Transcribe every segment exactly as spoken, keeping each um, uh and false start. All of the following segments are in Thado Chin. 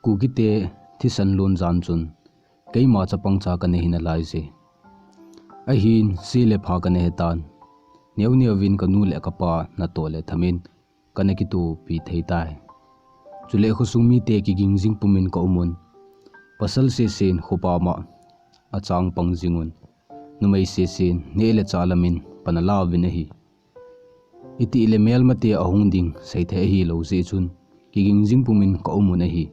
Kukite thisan lon jan chun keima chapang cha kana hi nalai je. Ahin si le pha kana hetan, neo neo vin kanu le kapa natoh le thamin kana kitupi thei tai. Chule khosung mite kiging jing pumin ka umun, pasal sesin khopa ma achang pang jingun, numei sesin neh le chah lamin pana lauvin ahi. Itih le melmate ahung ding seithei ahilou jeh chun kiging jing pumin ka umun ahi.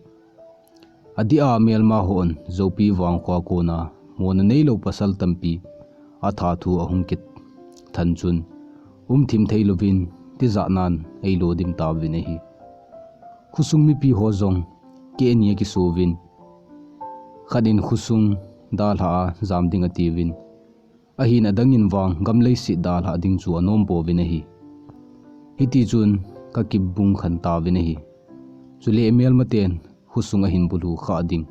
Adeh a melma hon Joupi vangkho a kona mona neilou pasal tampi atha thu ahung kit than chun, umthim theilouvin tijat nan eilodim tauvin ahi. Khosung mipi ho jong keh ni akisouvin, khat in khosung dalha a jam ding atiuvin, ahin adang in vang gam leiset dalha ding chu anom pouvin ahi. Hiti chun kakibung khen tauvin ahi. Chule melmaten khosung ahin bulhu kha ding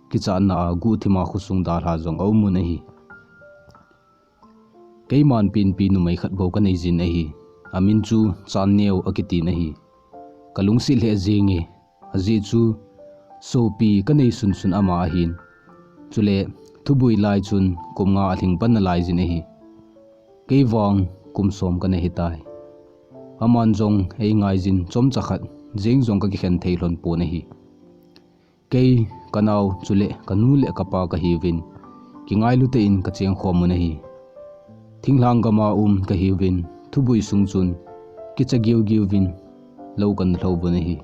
kichatna a guhthima khosung dalha jong aumun ahi. Keiman penpi numei khat bou kanei jin ahi. Amin chu Channeo akitin ahi. Kalungset lheh jenge. Ajeh chu sopi kanei sunsun ama ahin. Chule thubui lai chun kum nga alhing pan nalai jin ahi. Kei vang kum som kana hitai. Aman jong eingai jin chomcha khat jeng jong kakikhen thei lhon pon ahi. Kei, kanao, chule kanu le kapa kahiuvin, kingailu tah in kacheng khom un ahi. Thinglhang gam a um kahiuvin, thubui sung chun kicha giugiuvin lou kana lhouvun ahi.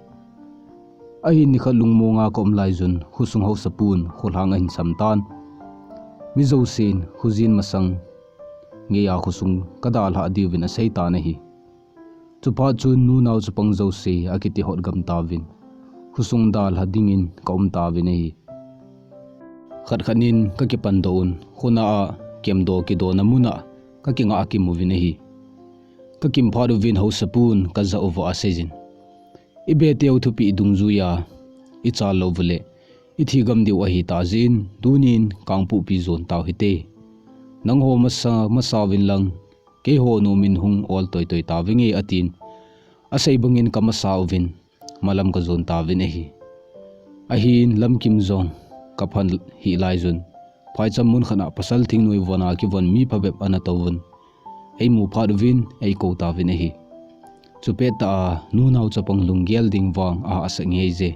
Ahin nikhat lungmonga ka um laijun, khosung haosapun kholhang ahin samtan. Mi jousen khojin masang ngeiya khosung kadalhah diuvin aseitan ahi. Chuphat chun nunao chapang jouse akiti hot gam tauvin, khosung dalha dingin ka um tauvin ahi. Khat khat in kakipandoh un, khona a kemdoh kidona muna kakingah kimuvin ahi. Kakimphat uvin haosapun kajah uva aseijin, ibeteu thupeh dungjuiya ichal lou uleh ithi gam diu ahitah jeh in, tunin Kangpokpi jon tau hite. Nangho masa, masauvin lang, keiho nomin hung ol toitoi tauvenge atin, asei bangin kamasa uvin, malam kajon tauvin ahi. Ahin lamkim jong kaphan hih laijun, phaicham mun khat a pasal thingnoi von a kivon mi phabep ana touvun, eimu phat uvin eikou tauvin ahi. Chupet tah a nunao chapang lunggel ding vang ahahsa ngeije.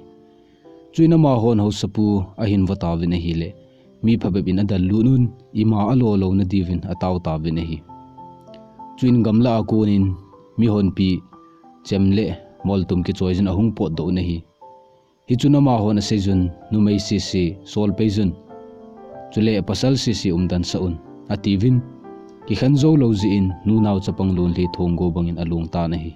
Chuin amahon haosapu ahin vo tauvin ahile, mi phabep in adallut un, ima alo louna diuvin atao tauvin ahi. Chuin gamlah a konin mihonpi chem le moltum kichoijin ahung potdoh un ahi. Hichun amahon aseijun, numei sese solpeijun, chule pasal sese umdan sah un, atiuvin, kikhen jou lou jeh in nunao chapang lonlhi thonggo bangin along tan ahi.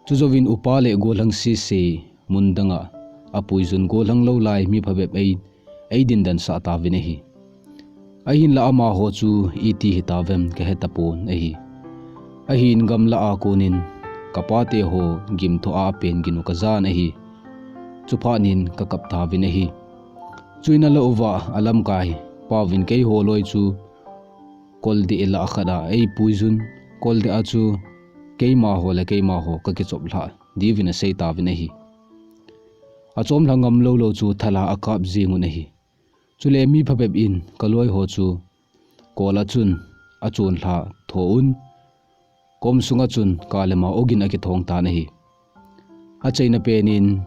Chujouvin upa le gollhang sese mun danga apuijun, gollhang lou lai mi phabep ei, eidindan sah tauvin ahi. Ahinla amaho chu iti hitauvem kahetapon ahi. Ahin gamlah a konin kapate ho gimthoh a apen ginu kajan ahi. Chuphat in kakap tauvin ahi. Chuin alah uva alamkai pauvin keiho loi chu koldeh lah khat a eipuijun, koldeh a chu keimaho le keimaho kakichoplhah diuvin asei tauvin ahi. Achomlha ngam lou lou chu thala akap jeng un ahi. Chule mi phabep in kaloiho chu kol a chun achonlha tho un, kom sunga chun kalema ogin akithong tan ahi. Achaina penin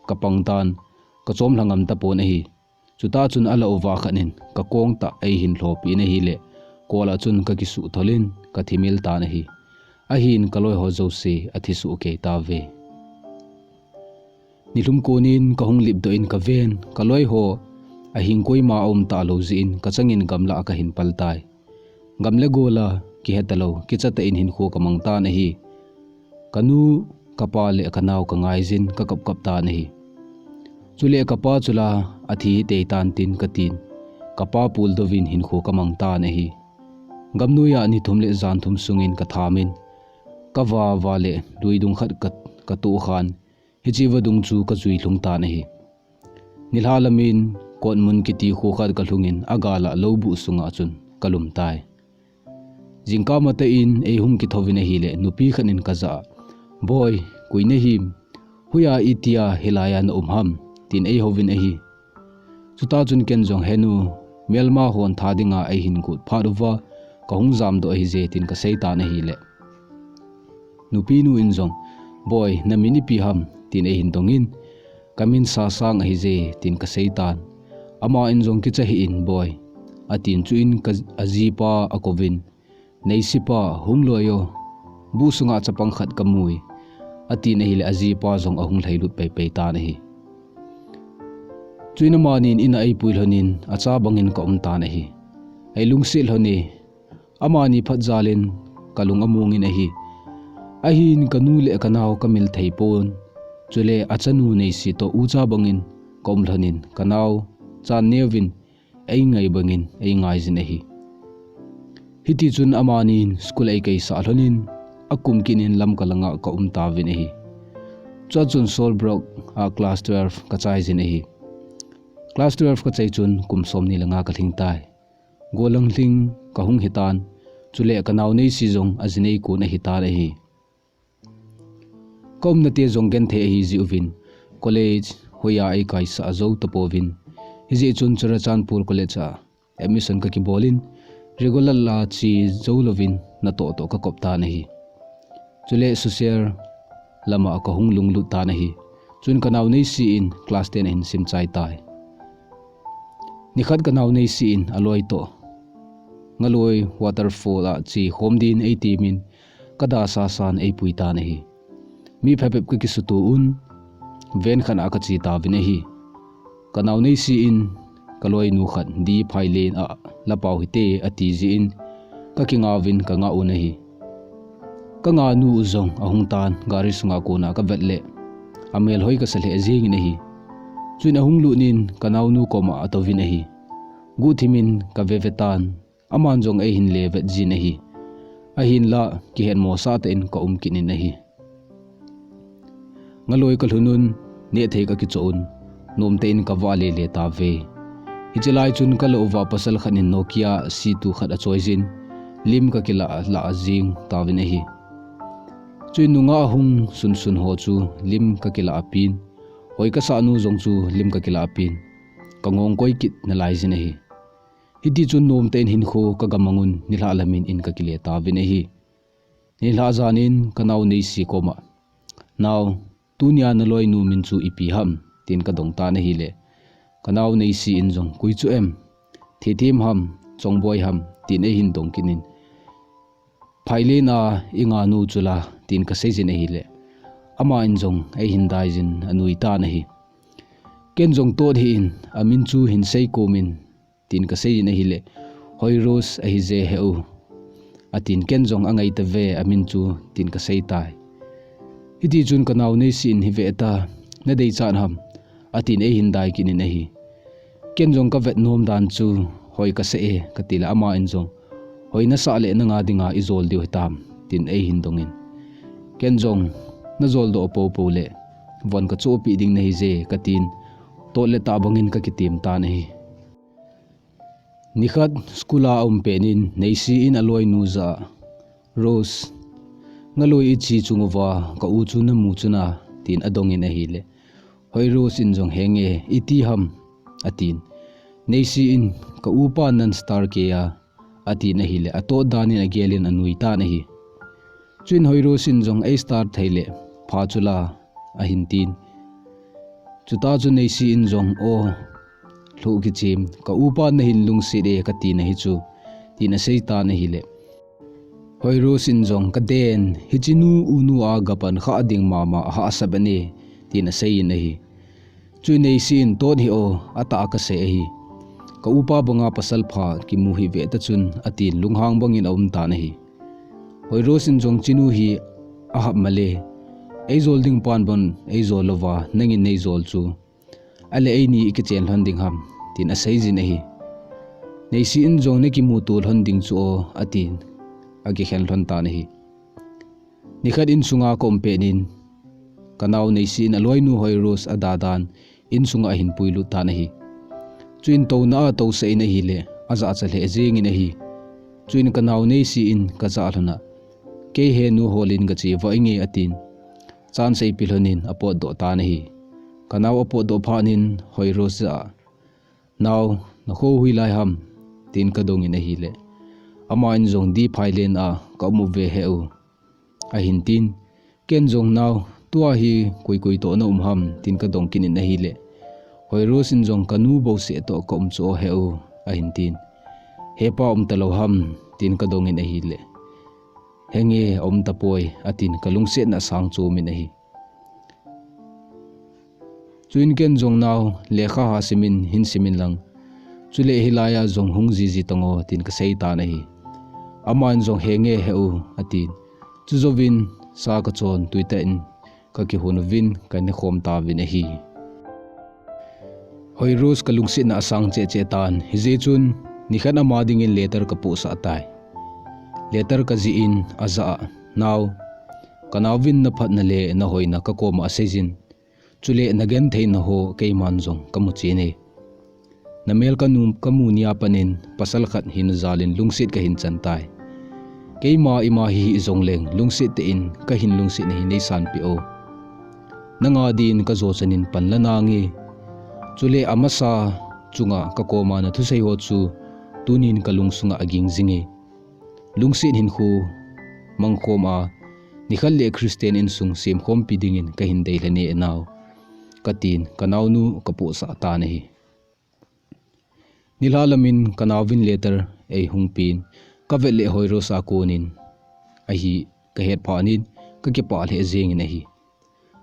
kapang tan, kachomlha ngam tapon ahi. Chutah chun alah uva khat in kakong tah eihin lhopeh in ahile, kol a chun kakisuh tholin kathimil tan ahi. Ahin kaloiho jouse athisuh kei tauve. Nilhum konin kahung lipdoh in kaven, kaloiho ahing koima aum talou jeh in kachangin gamlah a kahin pal tai. Gam le gol a kihetalou, kichatah in hinkho kamang tan ahi. Kanu, kapa le kanao kangaijin kakap kap tan ahi. Chule kapa chu la athi hitei tan tin katin, kapa puldouvin hinkho kamang tan ahi. Gamnoiya ni thum le jan thum sungin kathamin, kava va le luidung khat ka, katohkhan, hiche vadung chu kajui lhung tan ahi. Nilhah lamin kotmun kiti kho khat kalhungin agal a loubuh sunga chun kalum tai. Jingkah matah in eihung kithouvin ahile, nupi khat in kajah a, "Boi, koi nahim? Hoiya itia hilaiya na um ham?" tin eihouvin ahi. Chuta chun ken jong, "Henu, melma hon tha dinga eihin got phat uva, kahung jamdoh ahije," tin kaseitan ahile, nupinu in jong, "Boi, namin ipi ham?" tin eihin dongin, "Kamin Sasang ahije," tin kaseitan. Ama in jong, "Kicha hih in, boi," atin, chuin ka, ajipa akouvin, "Neisipa, hung loi o, buh sunga chapang khat kamui," atin ahile, ajipa jong ahung lhailut peipei tan ahi. Chuin amanin in a eipui lhonin, acha bangin kaum tan ahi. Eilungset lhon e, amani phatjalin kalung amongin ahi. Ahin kanu le kanao kamil thei pon. Chule achanu Neisi toh ucha bangin kaum lhonin, kanao chan neovin eingai bangin eingaijin ahi. Hitichun amanin school eikaisah lhonin, akum kinin Lamka langa kaum tauvin ahi. Chuchun Solbrook a class twelve kachaijin ahi. Class twelve kachai chun kum somni le nga kalhing tai. Gollhang lhing kahung hitan, chule kanao Neisi jong ajinei kon ahitan ahi. Kaumnate jong genthei ahi jeh uvin, college hoiya eikaisah jou tapouvin. Hijeh chun Churachandpur College a admission kakibolin, regular la che jou louvin natoh toh kakop tan ahi. Chule social lama kahung lunglut tan ahi. Chun kanao Neisi in class ten ahin simchai tai. Nikhat kanao Neisi in aloi toh Ngaloi waterfall a chekhom din eitemin, kada sasan eipui tan ahi. Mi phabep kakisuto un, van khat a kache tauvin ahi. Kanao Neisi in, "Kaloinu khat di phailen a lapau hite," ati jeh in, kakingauvin kangah un ahi. Kangahnu u jong ahung tan, gari sunga kona kavet le, amel hoi kasa lheh jengin ahi. Chuin ahung lutnin kanaonu koma atouvin ahi. Guhthimin kaveve tan, aman jong eihin le vet jin ahi. Ahinla kihetmosah tah in kaum kitnin ahi. Ngaloi kalhunun, nehthei kakichoh un, nomtah in kavah lele tauve. Hiche lai chun kalou uva pasal khat in Nokia C two khat achoijin, lim kakilah lah jeng tauvin ahi. Chuin nungah ahung sunsun ho chu lim kakilah pen, hoi kasahnu jong chu lim kakilah pen, kangong koi kit nalaijin ahi. Hitichun nomtah in hinkho kagamangun nilhah lamin in kakile tauvin ahi. Nilhah janin kanao Neisi koma, "Nao, tunia naloinu min chu ipi ham?" tin kadong tan ahile, kanao Neisi in jong, "Koi chu em? Thithem ham, Chongboi ham?" tin eihin dong kitnin, "Phailen a ingahnu chu la," tin kaseijin ahile, ama in jong eihin daijin anui tan ahi. Ken jong, "Tot hih in, amin chu hin seikomin," tin kaseijin ahile, "Hoirose ahije hih u," atin, ken jong, "Angaitave amin chu," tin kaseitai. Hitichun kanao Neisi in, "Hi ve ta, nadeichat ham?" atin eihin dai kitnin ahi. Ken jong kavet nom dan chu, "Hoi kasah e," katile ama in jong, "Hoi nasah le nanga dinga ijol diu hitam?" tin eihin dongin, ken jong, "Najoldoh poupou le von kachohpeh ding nahije," katin, tot le tah bangin kakitem tan ahi. Nikhat school a aum petnin Neisi in aloinu jah a, "Rose, ngaloi iche chung uva ka-u chu namu chuna?" tin adongin ahile, Hoirose in jong, "Henge, iti ham?" atin. Neisi in, "Ka-upa non-star kei a," atin ahile, atot danin agelin anui tan ahi. Chuin Hoirose in jong, "Ei star theile pha chula," ahin tin. Chuta chu Neisi in jong, "O, lhuh kichim, ka-upa nahin lungset e kati nahi chu," tin aseitan ahile, Hoirose in jong, "Kaden, hichenu unu a gapan kha ding mama ahahsa beh e," tin aseiyin ahi. Chuin Neisi in, "Tot hih o, atah a kasei ahi. Ka-upa banga pasal pha kimu hih veta chun," atin lunghang bangin aum tan ahi. Hoirose in jong, "Chenu hi ahap male, eijol ding pan bon eijol louva nangin neijol chu, ale eini ikichen lhon ding ham?" tin aseijin ahi. Neisi in jong, "Nakimuto lhon ding chu o," atin akikhen lhon tan ahi. Nikhat insunga kaum petnin, kanao Neisi in aloinu Hoirose adadan insunga ahin puilut tan ahi. Chuin touna atousah in ahile, ajahcha lheh jengin ahi. Chuin kanao neisi in kajah lhon a, "Kei he nu holin gache vah inge," atin. Chance eipe lhonin apotdoh tan ahi. Kanao apotdoh phat in Hoirose jah a, "Nao, nakho hoilai ham?" tin kadongin ahile, aman jong, "Di phailen a kaum uve he u," ahin tin. Ken jong, "Nao, tua hi koi koi toh naum ham?" tin kadong kit in ahile, Hoirose in jong, "Kanu bouseh toh kaum chu o he u," ahin tin. "Hepa um talou ham?" tin kadongin ahile, "Henge, aum tapoi," atin kalungsetna asang chomin ahi. Chuin ken jong, "Nao, lekha ha simin, hin simin lang. Chule hilai a jong hung jiji tan o," tin kasei tan ahi. Aman jong, "Henge he u," atin. Chujouvin sa kachon tuitah in kakihon uvin kanekhom tauvin ahi. Hoirose kalungsetna asang cheh cheh tan, hijeh chun nikhat ama dingin letter kapohsah tai. Letter kajih in ajah a, "Nao, kanaovin naphatna le nahoina kakoma aseijin, chule nagentheina ho keiman jong kamu chen e. Namel kanu, kamu nia panin pasal khat hina jalin lungset kahin chan tai. Keima ima hihih jongleng lungset tah in kahin lungsetna hi neisanpeh o. Nanga din kajo chanin pan la nange. Chule amasa chunga kakoma nathusei ho chu tunin kalungsunga aging jinge. Lungset hinkho mangkhom a, nikhat le Christian insung semkhompi dingin kahin deilhen e nao," katin kanaonu kapohsah tan ahi. Nilhah lamin kanaovin letter eihung pen, kavet le Hoirose a konin ahi kahet phat in kakipah lheh jengin ahi.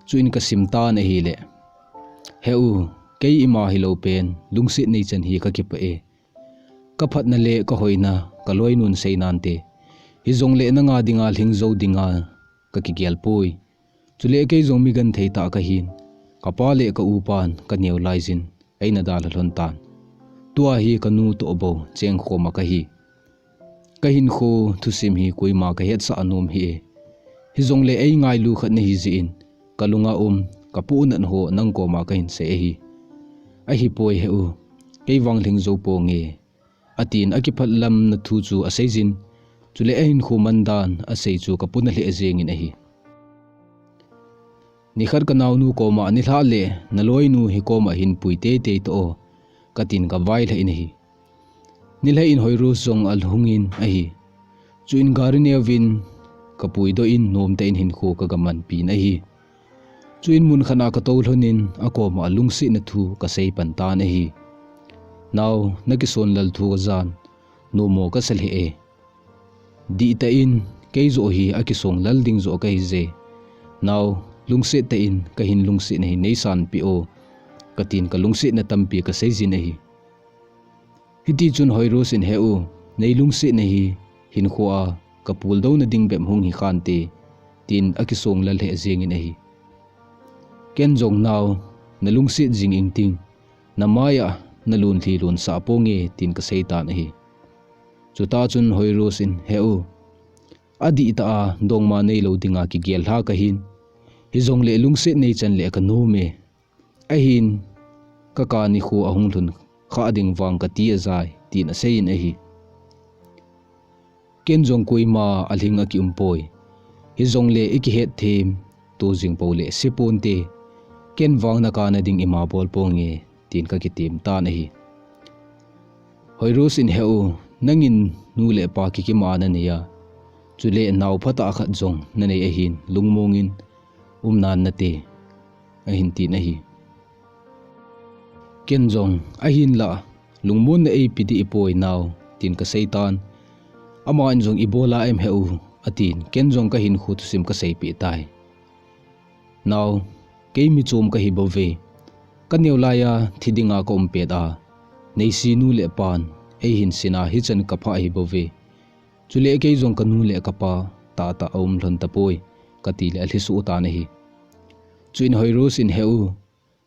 Chuin kasim tan ahile, "He u, kei ima hilou pen lungset neichan hi kakipah e. Kaphatna le kahoina kaloinun sei nante. Hijongle nanga dinga lhingjou dinga kakigel poi. Chule kei jong mi genthei tah kahin, kapa le ka-upan kaneo laijin eina dalha lhon tan. Tua hi kanu toh bou chengkhoma kahi. Kahinkho thusim hi koima kahetsah nom hih e. Hijongle eingailu khat nahi jeh in, kalunga um, kapohnat ho nang koma kahin sei ahi. Ahipoi he u, kei vang lhingjou ponge," atin akiphatlamna thu chu aseijin, chule ahinkho mandan asei chu kapona lheh jengin ahi. Nikhat kanaonu koma, "Nilhah le naloinu hi koma hinpui teitei toh o," katin kavailhah in ahi. Nilhah in Hoirose jong ahungin ahi. Chuin gari neovin kapuidoh in nomtah in hinkho kagamanpin ahi. Chuin munkhat a katou lhonin akoma lungsetna thu kasei pan tan ahi. "Nao, nakisonlal thu kajan, nomo kasa lheh e. Dihtah in, kei joh hi akisonglal ding joh kahi je. Nao, lungset tah in kahin lungsetna hi neisanpeh o," katin kalungsetna tampi kaseijin ahi. Hitichun Hoirose in, "He u, neilungsetna hi hinkhoa kapuldouna ding bep hung hikhante," tin akisonglal lheh jengin ahi. Ken jong, "Nao, nalungset jing ingting, namaiya nalunlhi lunsah ponge," tin kasei tan ahi. Chutah chun Hoirose in, "He u, adihtah a dongma neilou dinga kigel lha kahin, hijongle lungset neichan le kanom e. Ahin, kaka nikho ahung lhun khah ding vang kati ajai," tin aseiyin ahi. Ken jong, "Koima alhing akium poi. Hijongle ikihet themto jing poule seponte. Ken vang nakana ding ima bol ponge," tin kakitem tan ahi. Hoirose in, "He u, nangin nu le pa kikima nanei a, chule nao phatah khat jong nanei ahin, lungmongin umnan nate," ahin tin ahi. Ken jong, "Ahinlah, lungmonna eipe dih ipoi nao," tin kasei tan. Aman jong, "Ibola em he u," atin, ken jong kahinkho thusim kaseipeh tai. "Nao, kei michom kahi bouve. Kaneo laiya thi dinga kaum pet a, neisi nu le pan eihin sin a hichan kaphah ahi bouve. Chule kei jong kanu le kapa tahtah aum lhon tapoi," kati le alhi suh tan ahi. Chuin Hoirose in, "He u,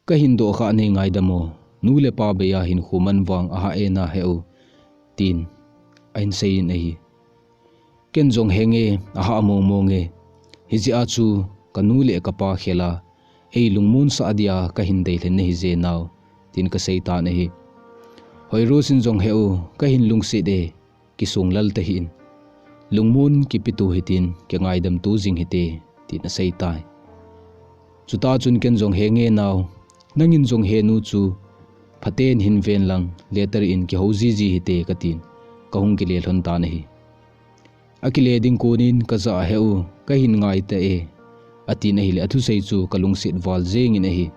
kahin doh khah nei ngaidam o, nu le pa beiya hinkho man vang ahah e na he u," tin ahin seiyin ahi. Ken jong, "Henge, ahah mong mong e. Hijeh a chu kanu le kapa khel a eilungmonsah dia kahin deilhen nahi je nao," tin kasei tan ahi. Hoirose in jong, "He u, kahin lungset e. kisung lal tahih in, lungmon kipeto hitin kingaidamto jing hite, tin aseitai. Chutah chun ken jong, He nge nao, nangin jong henu chu phaten hin ven lang, letter in kihou jiji hite, katin, kahung kile lhon tan ahi. Akile ding konin kajah a, He u, kahin ngai ta e, atin ahile athusei chu kalungset val jengin ahi.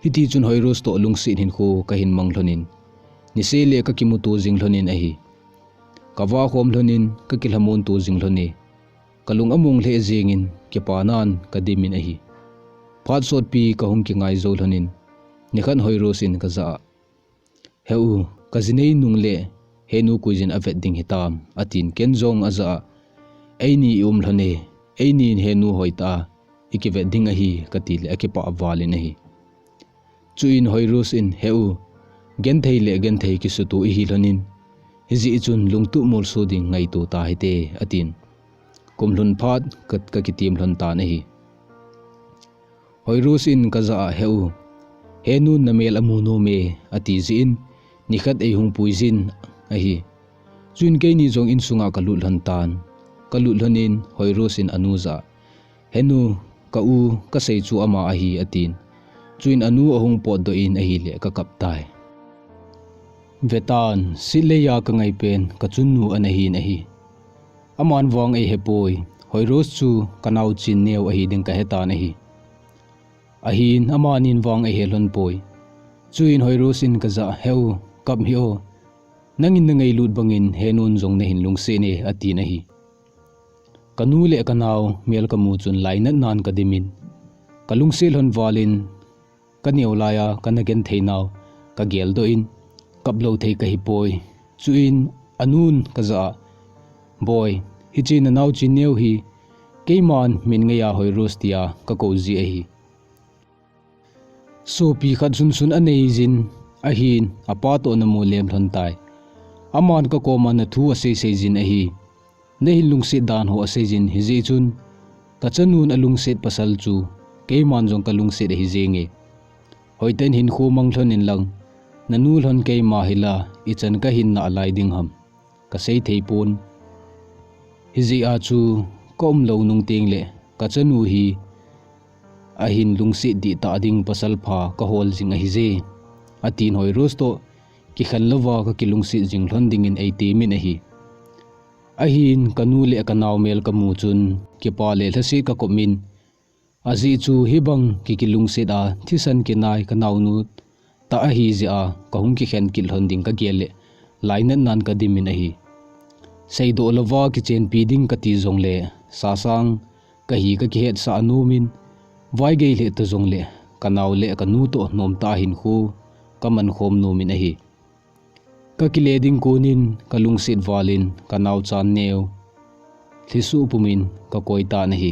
Hitichun Hoirose toh lungset hinkho kahin mang lhonin, niseh le kakimuto jing lhonin ahi. Kavah khom lhonin, kakilhamon to jing lhone. Kalung among lheh jengin, kipanan kadimin ahi. Phat sotpi kahung kingai jou lhonin, nikhat Hoirose in kajah a, He u, kaji nei nungle henu koijin avet ding hitam, atin, ken jong ajah a, Eini i-um lhone, einin henu hoitah a ikivet ding ahi, katile akipah valin ahi. Chuin Hoirose in, He u, genthei le genthei kisuto ihi lhonin, hijeh chun lungtup molso ding ngaito tahite, atin, kum lhun phat ka, kakitem lhon tan ahi. Hoirose in kajah a, He u, henun namel amu nome, ati jeh in, nikhat eihung puijin ahi. Chuin keini jong insunga kalut lhon tan. Kalut lhonin Hoirose in anu jah a, Henu, ka-u kasei chu ama ahi, atin. Chuin anu ahung potdoh in ahile kakap tai. Vetan, Sitlei a kangaipen kachunnu ana hin ahi. Aman vang eihepoi, Hoirose chu kanaochen neo ahi ding kahetan ahi. Ahin amanin vang eihe lhon poi. Chuin Hoirose in kajah a, He u, kap hih o, nangin nangailut bangin henun jong nahin lungset e, atin ahi. Kanu le kanao mel kamu chun lainatnan kadimin, kalungset lhon valin, kaneo laiya kana genthei nau kageldoh in, kaplou thei kahipoi. Chuin anun kajah a, Boi, hiche nanaochen neo hi keiman min ngeiya Hoirose tia kakou ji ahi. Sopi khat sunsun aneijin ahin, apa toh namu lem lhon tai. Aman kakoma nathu aseisei jin ahi. Nahin lungset dan ho aseijin, hijeh chun kachanun alungset pasal chu keiman jong kalungset ahi jenge. Hoitah in hinkho mang lhon inlang, nanu lhon keima hila ichan kahin nalai ding ham, kasei theipon. Hijeh a chu kaumlou nung tengle kachanu hi ahin lungset dihtah ding pasal pha kahol jing ahije, atin Hoirose toh kikhen louva kakilungset jing lhon dingin eitemin ahi. Ahin kanu le kanao mel kamu chun kipa le lhaset kakopmin, ajeh chu hibang kikilungset a thisan kinai kanaonu tah ahijeh a kahung kikhen kit lhon ding kagel le lainatnan kadimin ahi. Seidoh louva kichenpi ding kati jongle sasang kahi kakihetsah nomin, vaigei lheh ta jongle kanao le kanu toh nomtah a hinkho kamankhom nomin ahi. Kakile ding konin kalungset valin kanaochan neo lhisuh pumin kakoi tan ahi.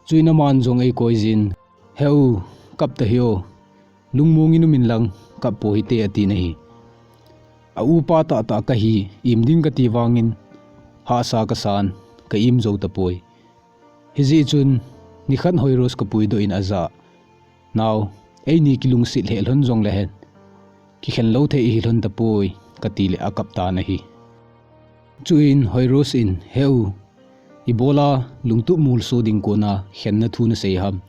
Chuin aman jong eikoijin, Heu, kap tahih o, lungmongin umin lang kappoi hite, atin ahi. A upa tahtah kahi, im ding kati vangin hahsa kasan, ka-im jou tapoi. Hijeh chun nikhat Hoirose kapuidoh in ajah a, Nao, eini kilungset lheh lhon jongle hen, kikhen lou thei ihi lhon tapoi, katile akap tan ahi. Chuin Hoirose in, Heu, ibola lungtup molso ding kona khenna thu nasei ham?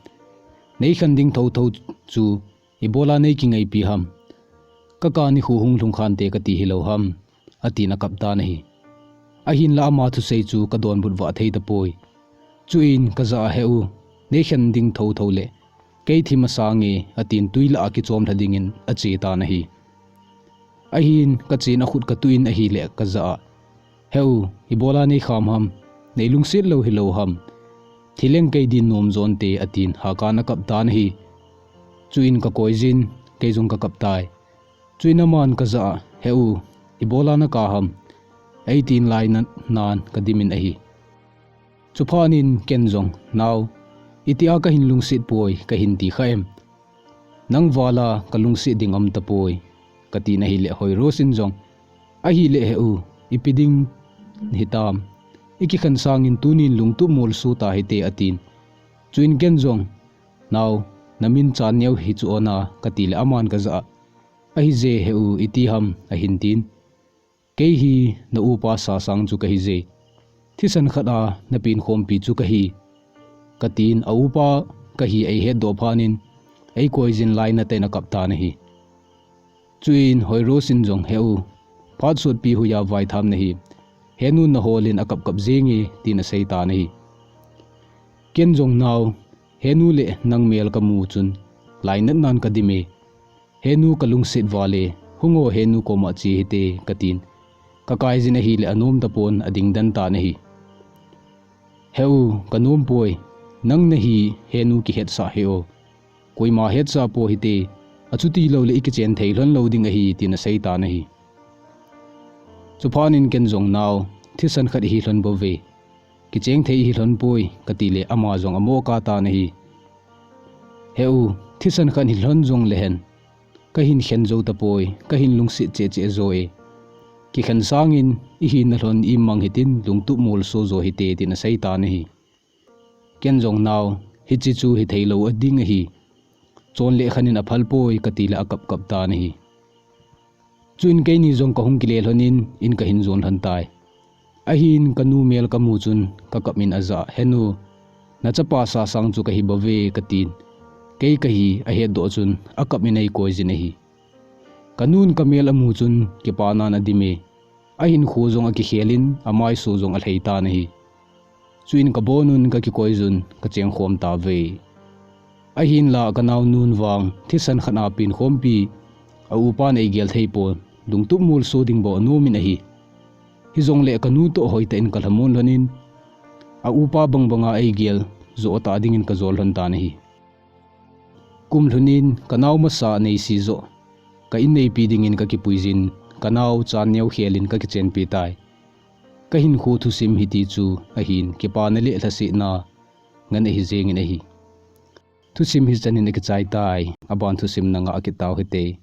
Neikhen ding thouthou chu ibola neikingaipi ham? Kaka nikho hung lhung khante kati hilou ham? Atin akap tan ahi. Ahinla ama thusei chu kadonbut vah thei tapoi. Chuin kajah a, Heu, neikhen ding thouthou le kei thi masange, atin twi lah a kichom lha dingin ache tan ahi. Ahin kachen akhut katuh in ahile kajah a, Heu, ibola neikham ham, neilungset lou hilou ham? Thileng kei din nom jonte, atin hakan akap tan ahi. Chuin kakoijin, kei jong kakap tai. Chuin aman kajah a, Heu, ibola naka ham? Eitin lainatnan kadimin ahi. Chuphatnin ken jong, Nao, itia kahin lungset poi, kahin ti kha em? Nang vala kalungset ding aum tapoi, katin ahile Hoirose in jong, Ahile Heu, ipi ding hitam? Ikikhen sangin tunin lungtup molso tahite, atin. Chuin ken jong, Nao, namin Channeo hichu ona, katile aman kajah a, Ahije Heu, iti ham? Ahin tin. Kei hi na upa Sasang chu kahi je. Thisan khat a na penkhompi chu kahi, katin a upa kahi eihetdoh phat in eikoijin lainat in akap tan ahi. Chuin Hoirosin jong, "He u, phat sotpi hoiya vaitham nahi, henun naholin akap kap jenge," tin asei tan ahi. Ken jong, "Nao, henu le nang mel kamu chun lainat nan kadim e. Henu kalungset val e, hung o henu koma che hite," katin, kakaijin ahile anom tapon ading den tan ahi. "He u, kanom poi, nang nahi henu kihetsah hih o. Koima hetsah po hite, achuti loule ikichen thei lhon lou ding ahi," tin asei tan ahi. Chuphat in ken jong, "Nao, thisan khat ihi lhon bouve. Kicheng thei ihi lhon poi," katile ama jong amo kah tan ahi. "He u, thisan khat hi lhon jongle hen, kahin khen jou tapoi, kahin lungset cheh cheh jo e. Kikhen sangin ihina lhon imang hitin lungtup molso jo hite," tin asei tan ahi. Ken jong, "Nao, hiche chu hithei lou ading ahi. Chon le khan in aphal poi," katile akap kap tan ahi. Chuin keini jong kahung kile lhon in, in kahin jon lhon tai. Ahin kanu mel kamu chun kakap in ajah, "He nu, nachapa Sasang chu kahi bouve," katin, kei kahi ahetdoh chun akap in eikoijin ahi. Kanun kamel amu chun kipanan adim e. Ahinkho jong akikhel in, amaiso jong alhei tan ahi. Chuin kabonun kakikoijun kachengkhom tauve. Ahinla kanaonun vang thisan khat a penkhompi a upan eigel thei pon, lungtup molso ding bou anom in ahi. Hijongle kanu toh hoitah in kalhamon lhon in, a upa bangbanga eigel joh tah dingin kajol lhon tan ahi. Kum lhun in kanao masa neisi joh ka inneipi dingin kakipuijin, kanao chan neo khelin kakichenpi tai. Kahinkho thusim hiti chu ahin, kipana le lhasetna ngen ahi jengin ahi. Thusim hichan in akichai tai, aban thusim nangah kit tau hite.